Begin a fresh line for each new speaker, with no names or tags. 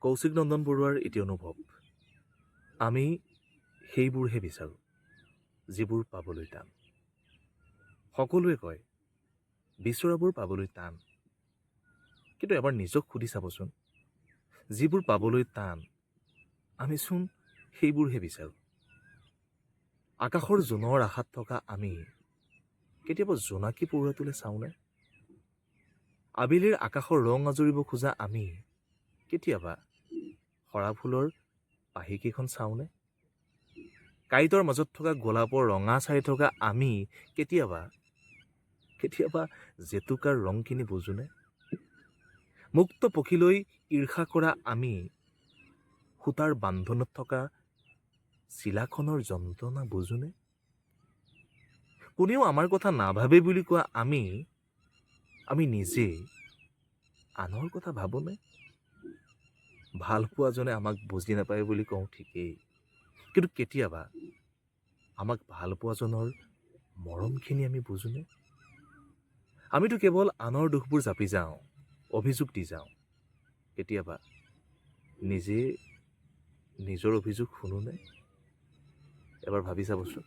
কৌশিক নন্দন বৰুৱাৰ এটি অনুভৱ, আমি সেইবোৰহে বিচাৰোঁ যিবোৰ পাবলৈ টান। সকলোৱে কয় বিচৰাবোৰ পাবলৈ টান, কিন্তু এবাৰ নিজক সুধি চাবচোন, যিবোৰ পাবলৈ টান আমিচোন সেইবোৰহে বিচাৰোঁ। আকাশৰ জোনৰ আশাত থকা আমি কেতিয়াবা জোনাকী পৰুৱাটোলৈ চাওঁনে? আবেলিৰ আকাশৰ ৰং আঁজুৰিব খোজা আমি কেতিয়াবা সৰাফুলৰ পাহিকেইখন চাওঁনে? কাঁইটৰ মাজত থকা গোলাপৰ ৰঙা চাই থকা আমি কেতিয়াবা কেতিয়াবা জেতুকাৰ ৰংখিনি বুজোনে? মুক্ত পক্ষীলৈ ঈৰ্ষা কৰা আমি সূতাৰ বান্ধোনত থকা চিলাখনৰ যন্ত্ৰণা বুজোনে? কোনেও আমাৰ কথা নাভাবে বুলি কোৱা আমি আমি নিজে আনৰ কথা ভাবোনে? ভাল পোৱাজনে আমাক বুজি নাপায় বুলি কওঁ ঠিকেই, কিন্তু কেতিয়াবা আমাক ভাল পোৱাজনৰ মৰমখিনি আমি বুজোনে? আমিতো কেৱল আনৰ দুখবোৰ জাপি যাওঁ, অভিযোগ দি যাওঁ, কেতিয়াবা নিজে নিজৰ অভিযোগ শুনোনে? এবাৰ ভাবি চাবচোন।